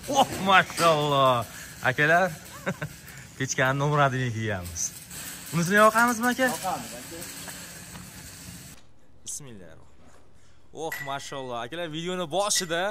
Oh, mashalloh. Akalar, pechkani nomeradini kiyamiz. Unisini yoqamizmi aka? Yoqamiz aka. Bismillahirrohmanirrohim. Oh, mashalloh. Akalar, videoni boshida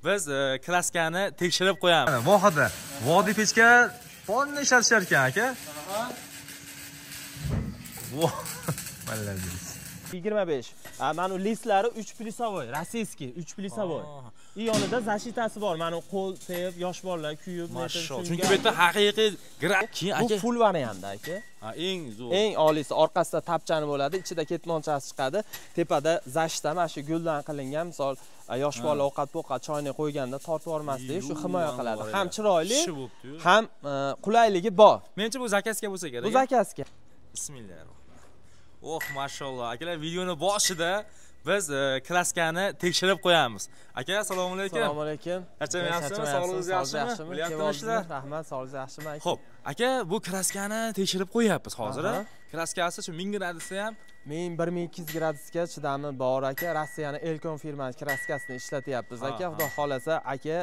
biz kraskani tekshirib qo'yamiz. Vohada vodiy pechka ponni ishlatishar ekan aka. Voh, malladis. 25. Mana u listlari 3 plyusavoy, rossiyskiy 3 plyusavoy. I yonida защитasi bor. Mana qo'l tegib, yosh bolalar kuyib, mashalloh. Chunki bu yerda haqiqiy keyin aka. Bu full variantda aka. Ha, eng zo'r. Eng oliysi orqasida tapchani bo'ladi, ichida ketmonchasi chiqadi, tepada защита mana shu guldan qilingan, misol yosh bolalar ovqat-po'qat choyni qo'yganda tortib yubormasligi shu himoya qiladi. Ham chiroyli, ham qulayligi bor. Menimcha bu zakazga bo'lsa kerak. Bu zakazga. Bismillahirrohmanirrohim. Oh, mashalloh. Akalar, videoni boshida biz kraskani tekshirib qo'yamiz. Aka, assalomu alaykum. Assalomu alaykum. Charchamayapsizmi? Sog'lig'ingiz yaxshimi? Bo'lyaptimi ishlar? Rahmat, sog'lig'ingiz yaxshimi aka? Xo'p, aka, bu kraskani tekshirib qo'yapmiz hozir. Kraskasi shu 1000 gradusda ham 1200 gradusga chidami bor aka. Rossiyani Elkon firmasi kraskasini ishlatyapmiz aka. Xudo xolasa aka,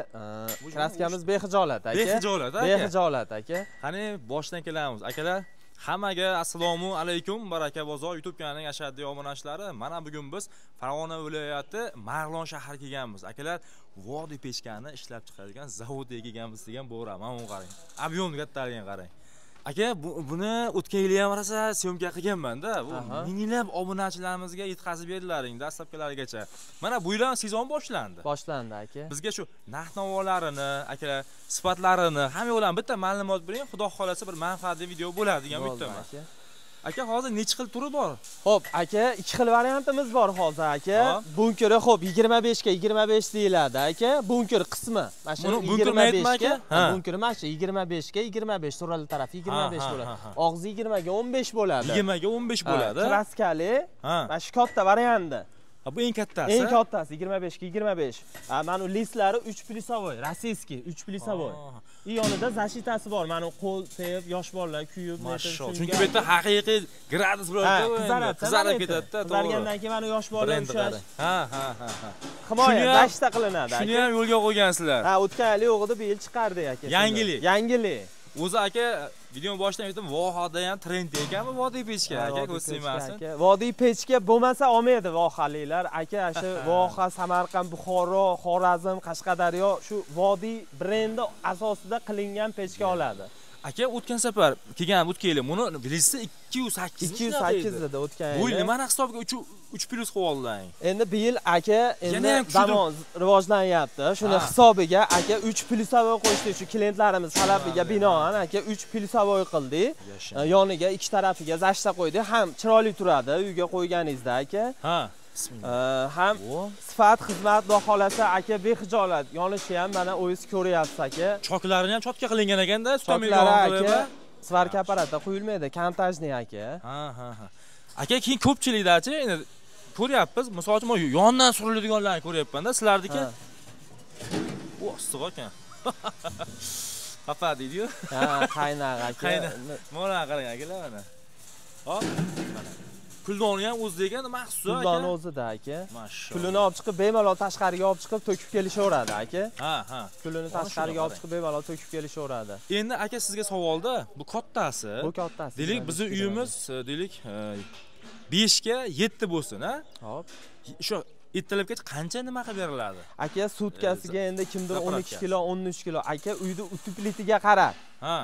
kraskamiz bexijolat aka. Bexijolat aka. Bexijolat aka. Qani boshdan kelamiz akalar. Hammaga assalomu alaykum, Baraka bozor YouTube kanalining ashaddiy obunachilari. Mana bugun biz Farg'ona viloyati Marg'ilon shahriga kelganmiz. Akalar, vodiy pechkani ishlab chiqaradigan zavodga kelganmiz degan bo'ra. Mana buni qarang. Объем kattaligini qarang. Aka, buni o'tgan yili ham rosa syomka qilganman-da. Bu minglab obunachilarimizga yetkazib berdilaring dastlabkilarigacha. Mana bu yil ham sezon boshlandi. Boshlandi aka. Bizga shu narx-navolarini, akalar, sifatlarini, hamma yo'ldan bitta ma'lumot bering, xudo xolasa bir manfaatli video bo'ladi degan umiddaman. Aka, hozir necha xil turi bor? Xo'p, aka, ikki xil variantimiz bor hozir aka. Bunkeri xo'p 25 ga 25 deyiladi aka. Bunker qismi. Mana shu 25 ga, bunkeri mana shu 25 ga 25 so'rali tarafi 25 bo'ladi. Og'zi 20 ga 15 bo'ladi. 20 ga 15 bo'ladi. Kraskali. Mana shu katta varianti. Ha, bu eng kattasi. Eng kattasi 25 ga 25. Mana u listlari 3 plyusavoy, rossiyskiy 3 plyusavoy. I yonida защитasi bor. Mana qo'l tegib, yosh bolalar kuyib, mashalloh. Chunki bu yerda haqiqiy gradus bo'ladi, qizarib ketadi-da, to'g'ri. Qizargandan keyin mana yosh bolalar ushlash. Ha, ha, ha, ha. Himoya защита qilinadi aka. Shuni ham yo'lga qo'ygansizlar. Ha, o'tgan yil yo'q edi, bu yil chiqardik aka. Yangilik. Yangilik. O'zi aka, videoni boshidan aytdim, Vohada ham trend ekanmi vodiy pechka aka, ko'z tegmasin. Vodiy pechka bo'lmasa olmaydi vohaliklar aka, shu Voha, Samarqand, Buxoro, Xorazm, Qashqadaryo shu vodiy brendi asosida qilingan pechka oladi. Aka, o'tgan safar kelgan o'tgan yili buni bilisi 208 208 edi o'tgan yili. Bu yil nimani hisobiga 3 plyus qo'yib olding? Endi bu yil aka, endi zamon rivojlanyapti. Shuni hisobiga aka 3 plyusavoy qo'shdik. Shu klientlarimiz talabiga binoan aka 3 plyusavoy qildik. Yoniga ikki tarafiga защита qo'ydik. Ham chiroyli turadi uyga qo'yganingizda aka. Ha. Ham sifat, xizmat va xolasa aka bexijolat. Yonishi ham mana o'zingiz ko'ryapsiz aka. Choklarini ham chotka qilingan ekanda, choklari aka. Svarka apparatda quyilmaydi, kontajniy aka. Ha, ha, ha. Aka, keyin ko'pchilikdachi endi ko'ryapmiz, misol uchun men yondan suriladiganlarni ko'ryapman-da, sizlarniki. U issiq ekan. Papa deydi-yu. Ha, qaynoq aka. Mana qarang akalar mana. Hop, mana. Kuldoni ham o'zida ekan, maxsus aka. Kuldoni o'zida aka. Kulini olib chiqib bemalol tashqariga olib chiqib to'kib kelishaveradi aka. Ha, ha. Kulini tashqariga olib chiqib bemalol to'kib kelishaveradi. Endi aka sizga savolda, bu kattasi. Bu kattasi. Deylik, bizning uyimiz, deylik, 5 ga 7 bo'lsin, ha? Hop. Shu ertalabgacha qancha nima qilib beriladi? Aka, sutkasiga endi kimdir 12 kilo, 13 kilo. Aka, uyda utuplitiga qarab. Ha.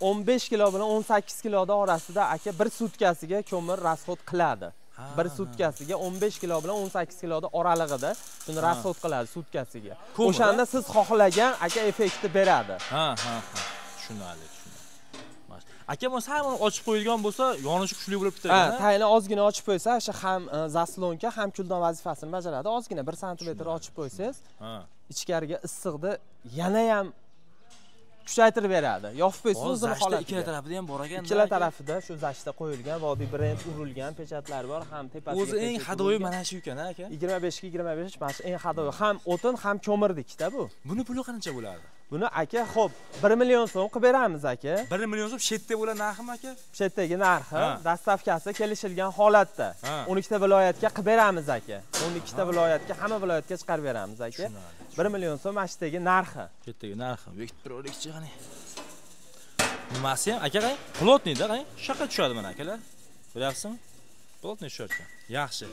15 kilo bilan 18 kiloda orasida aka bir sutkasiga ko'mir rasxod qiladi. Bir sutkasiga 15 kilo bilan 18 kiloda oralig'ida shuni rasxod qiladi sutkasiga. O'shanda siz xohlagan aka effektni beradi. Ha, ha, ha. Tushunarli, tushunarli. Aka, bu sal ochib qo'yilgan bo'lsa, yonishi kuchli bo'lib ketadi. Ha, tayini ozgina ochib qo'ysa, o'sha ham zaslonka, ham kuldon vazifasini bajaradi. Ozgina 1 santimetr ochib qo'ysangiz, ichkariga issiqni yana ham kuchaytirib beradi. Yopib qo'ysiz o'zini holatiga. Ikkala tarafida ham bor ekan. Ikkala tarafida shu защита qo'yilgan, vodiy brend urilgan pechatlar bor, ham tepasiga. O'zi eng hadoyi mana shu ekan, aka. 25 ga 25 mana shu eng hadoyi. Ham o'tin, ham ko'mirdikda bu. Buni puli qancha bo'ladi? Buni aka, xo'p, 1 million so'm qilib beramiz aka. 1 million so'm shetda bo'lgan narximi aka? Shetdagi narxi, dastavkasi kelishilgan holatda 12 ta viloyatga qilib beramiz aka. 12 ta viloyatga, hamma viloyatga chiqarib beramiz aka. 1 million so'm mana shetdagi narxi. Shetdagi narxi. Bekitib turaylikchi, qani. Nimasi ham aka qarang, plotniyda qarang, shaqa tushadi mana akalar. Bilyapsizmi? Plotniy tushar ekan. Yaxshi.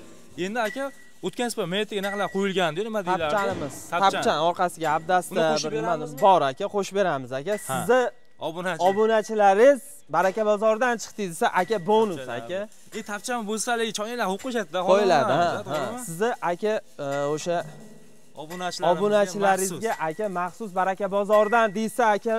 Endi aka, o'tgan safar metga naqlar qo'yilgandi, nima deyiladi? Tapchanimiz. Tapchan orqasiga abdasta bir nimamiz bor aka, qo'shib beramiz aka. Sizni obunachilaringiz Baraka bozoridan chiqdi desa aka bonus aka. Tapchan bo'lsa haligi choylar qo'yib qo'yishadi-da, qo'yiladi. Sizni aka o'sha obunachilaringizga aka maxsus Baraka bozoridan desa aka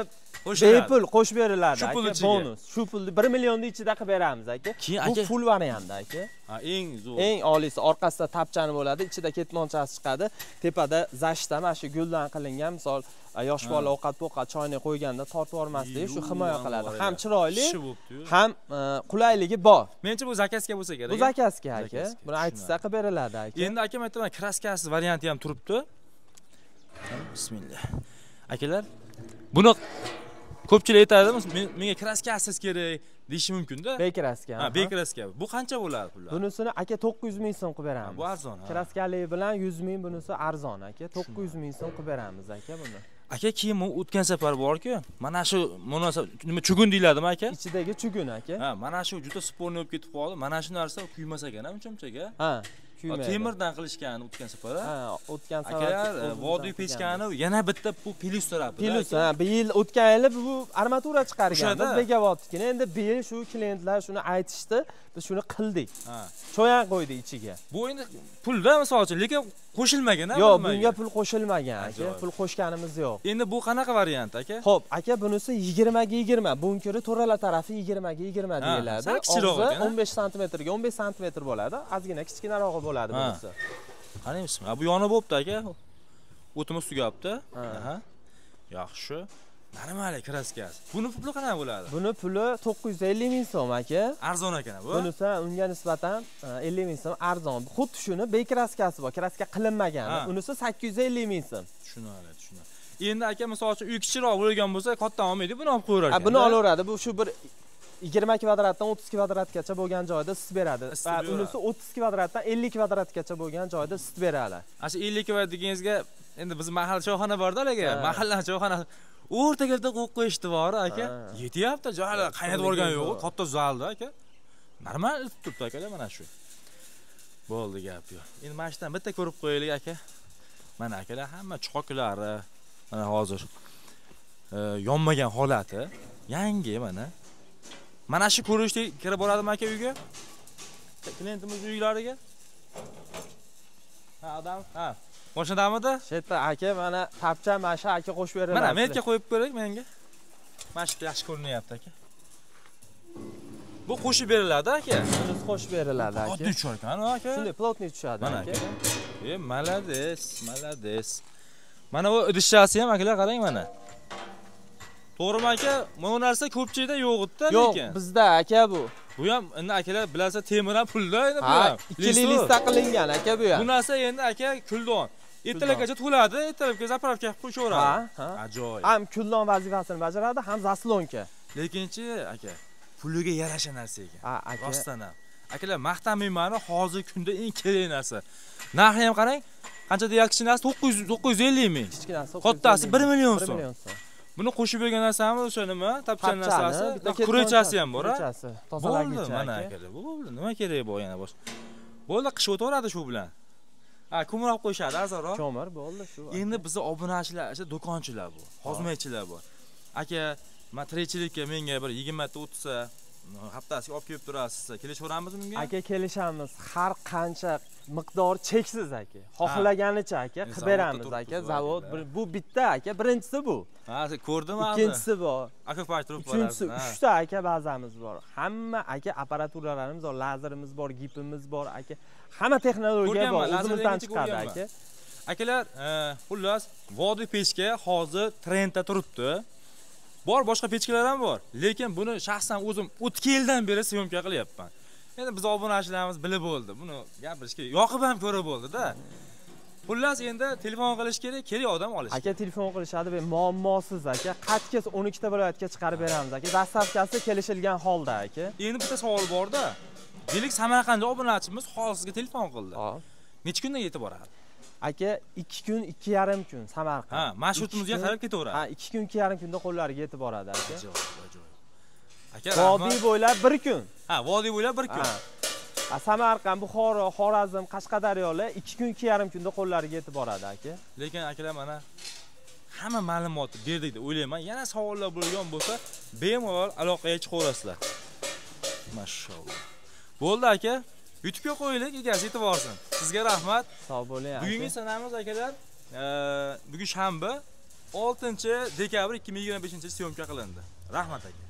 bepul qo'shib beriladi aka, bonus. Shu pulni 1 millionning ichida qilib beramiz aka. Bu full variantda aka. Ha, eng zo'r. Eng oliysi orqasida tapchani bo'ladi, ichida ketmonchasi chiqadi, tepada zashta mana shu guldan qilingan, misol yosh bola ovqat-po'qat choyni qo'yganda tortib yubormasligi shu himoya qiladi. Ham chiroyli, ham qulayligi bor. Menimcha bu zakazga bo'lsa kerak. Bu zakazga aka. Buni aytsa qilib beriladi aka. Endi aka aytaman, kraskasiz varianti ham turibdi. Bismillah. Akalar, buni ko'pchilik aytadi, menga kraskasiz kerak deyishi mumkin-da. Bekraska. Ha, bekraska. Bu qancha bo'ladi pullar? Bunisini aka 900 ming so'm qilib beramiz. Bu arzon, ha. Kraskali bilan 100 ming, bunisi arzon aka. 900 ming so'm qilib beramiz aka buni. Aka, keyin bu o'tgan safar bor-ku, mana shu munosab nima chugun deyiladimi aka? Ichidagi chugun aka. Ha, mana shu juda sporni bo'lib ketib qoldi. Mana shu narsa kuymas ekan, uncha-munchaga. Ha. Kuymaydi. Temirdan qilishgan o'tgan safar. Ha, o'tgan safar. Akalar, vodiy pechkani yana bitta bu plyus tarafi. Plyus, ha, bu yil o'tgan yili bu armatura chiqargan, biz Begavodnikini. Endi bu yil shu klientlar shuni aytishdi, biz shuni qildik. Ha. Choyan qo'ydik ichiga. Bu endi pulda misol uchun, lekin qo'shilmagan, ha? Yo'q, bunga pul qo'shilmagan aka, pul qo'shganimiz yo'q. Endi bu qanaqa variant aka? Xo'p, aka, bunisi 20 ga 20, bunkiri to'ralar tarafi 20 ga 20 deyiladi. Og'zi 15 sm ga 15 sm bo'ladi, ozgina kichkinarog'i bo'ladi bunisi. Qarang, bismillah. Bu yoni bo'pti aka. O'timiz tugabdi. Aha. Yaxshi. Normal kraskasi. Buni puli qanaqa bo'ladi? Buni puli 950 ming so'm aka. Arzon ekan bu. Bunisi unga nisbatan 50 ming so'm arzon. Xuddi shuni bekraskasi bor, kraska qilinmagan. Unisi 850 ming so'm. Tushunarli, tushunarli. Endi aka, misol uchun uy kichikroq bo'lgan bo'lsa, katta olmaydi, buni olib qo'yaver ekan. Buni olaveradi. Bu shu bir 20 kvadratdan 30 kvadratgacha bo'lgan joyda isitib beradi. Va unisi 30 kvadratdan 50 kvadratgacha bo'lgan joyda isitib beradi. Ana shu 50 kvadrat deganingizga endi biz mahalla choyxona borda aka, mahalla choyxona o'rtaga bitta qo'yib qo'yishdi bor aka. Yetyapti, joylar qaynatib yuborgan yo'q, katta zalda aka. Normal isitib turibdi akalar mana shu. Bo'ldi, gap yo'q. Endi mana shundan bitta ko'rib qo'yaylik aka. Mana akalar hamma chiqoklari mana hozir yonmagan holati, yangi mana. Mana shu ko'rinishda kirib boradimi aka uyga? Klientimiz uylariga? Ha, odam, ha. Mashinadamidi? Shu yerda aka, mana tapcha, mana shu aka qo'shib beriladi. Mana men yerga qo'yib ko'raylik menga. Mana shu yaxshi ko'rinyapti aka. Bu qo'shib beriladi aka. Bunisi qo'shib beriladi aka. Oddiy tushar ekan aka. Shunday plotniy tushadi aka. Malades, malades. Mana bu idishchasi ham akalar qarang mana. To'g'rimi aka? Mana bu narsa ko'pchilikda yo'q edi-da lekin. Yo'q, bizda aka bu. Bu ham endi akalar bilasa temir ham pulda endi bu ham. Ikkili lista qilingan aka bu ham. Bu narsa endi aka kuldon. Ertalabgacha to'ladi, ertalabga zapravka qilib qo'yishaveradi. Ha, ajoyib. Ham kuldon vazifasini bajaradi, ham zaslonka. Lekinchi aka, puliga yarasha narsa ekan. Ha, aka. Rostdan ham. Akalar, maqtanmayman, hozirgi kunda eng kerakli narsa. Narxi ham qarang, qancha deyapti kichinasi 950 ming. Kichkinasi kattasi 1 million so'm. 1 million so'm. Buni qo'shib bergan narsamiz o'sha nima? Tapchan narsasi, kurechasi ham bor, ha? Kurechasi, tozalagichi mana akalar, bo'ldi. Nima kerak bu yana boshqa? Bo'ldi, qish o'taveradi shu bilan. Ha, ko'mir olib qo'yishadi arzonroq. Ko'mir bo'ldi shu. Endi bizni obunachilar, o'sha do'konchilar bu, xozmaychilar bor. Aka, men tirikchilikka menga bir 20 ta 30 ta haftasiga olib kelib turasiz, kelishaveramizmi bunga? Aka, kelishamiz. Har qancha miqdor cheksiz aka. Xohlaganicha aka qilib beramiz aka. Zavod bu bitta aka, birinchisi bu. Ha, ko'rdim hozir. Ikkinchisi bor. Aka turib borasiz. Uchinchisi, uchta aka bazamiz bor. Hamma aka apparaturalarimiz bor, lazerimiz bor, gipimiz bor aka. Hamma texnologiya bor, o'zimizdan chiqadi aka. Akalar, xullas, vodiy pechka hozir trendda turibdi. Bor, boshqa pechkalar ham bor, lekin buni shaxsan o'zim o'tgan yildan beri syomka qilyapman. Endi biz obunachilarimiz bilib bo'ldi. Buni gapirishga yoqib ham ko'rib bo'ldi-da. Xullas, endi telefon qilish kerak, kerak odam olish. Aka, telefon qilishadi va muammosiz aka. Qatga 12 ta viloyatga chiqarib beramiz aka. Dastavkasi kelishilgan holda aka. Endi bitta savol bor-da. Deylik, Samarqandda obunachimiz hozir sizga telefon qildi. Necha kunda yetib boradi? Aka, 2 kun, 2,5 kun Samarqand. Ha, marshrutimizga qarab ketaveradi. Ha, 2 kun, 2,5 kunda qo'llariga yetib boradi aka. Ajoyib, ajoyib. Aka, rahmat. Vodiy bo'ylab 1 kun. Ha, vodiy bo'ylab 1 kun. Ha. Samarqand, Buxoro, Xorazm, Qashqadaryolar 2 kun, 2,5 kunda qo'llariga yetib boradi aka. Lekin akalar, mana hamma ma'lumotni berdik deb o'ylayman. Yana savollar bo'lgan bo'lsa, bemalol aloqaga chiqaverasizlar. Mashalloh. Bo'ldi aka. YouTube'ga qo'yaylik, egasi yetib borsin. Sizga rahmat. Sog' bo'ling aka. Bugungi sanamiz akalar, bugun shanba, 6 dekabr 2025 syomka qilindi. Rahmat aka.